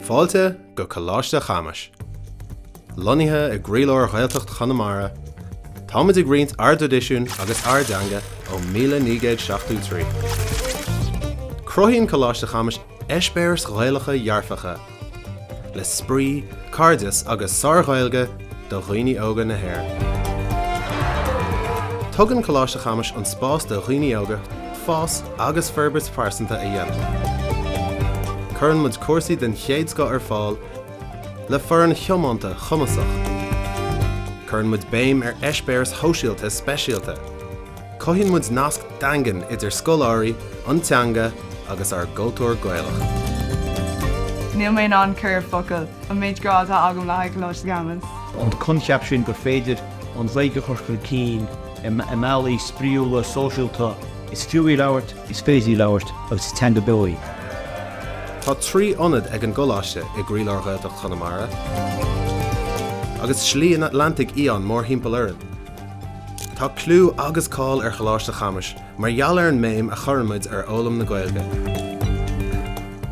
Fáilte go Coláiste Chamuis. Lonnaithe i gcroílár Ghaeltacht Chonamara, táimid ag roinnt ár dtraidisiún agus ár dteanga ó 1973. Cruthaíonn Coláiste Chamuis eispéiris Ghaelacha dhearfacha le spraoi, cairdeas agus sár-Ghaeilge do dhaoine óga na hÉireann. Tugann Coláiste Chamuis an spás do dhaoine óga fás agus forbairt phearsanta a dhéanamh. Cuireann muid cúrsaí den chéad scoth ar fáil le foireann thiomanta chumasach. Cuireann muid béim ar eispéiris shóisialta speisialta. Cothaíonn muid nasc daingean idir scoláirí, an teanga agus ár gcultúr Gaelach. Níl mé in ann cur i bhfocail an méid grá atá agam le haghaidh Coláiste Chamuis. An coincheap sin gur féidir an Ghaeilge a chur chun cinn i mbealaí spraíúla, sóisialta. Is fiú í a labhairt, is féidir í a labhairt agus is teanga beo í. Tá 3 ionad ag an gColáiste i gcroílár Ghaeltacht Chonamara agus Slí an Atlantaigh Fhiáin mórthimpeall orainn. Tá clú agus cáil ar Choláiste Chamuis mar gheall ar an mbéim a chuireann muid ar fhoghlaim na Gaeilge.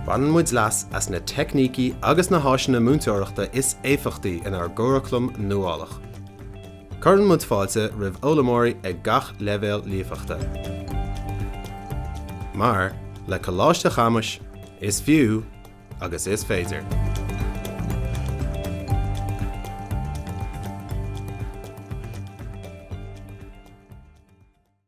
Baineann muid leas as na teicnící agus na háiseanna múinteoireachta is éifeachtaí inár gcuraclam nuálach. Cuireann muid fáilte roimh fhoghlaimeoirí ag gach leibhéal líofachta. Mar, le Coláiste Chamuis, is fiú agus is féidir.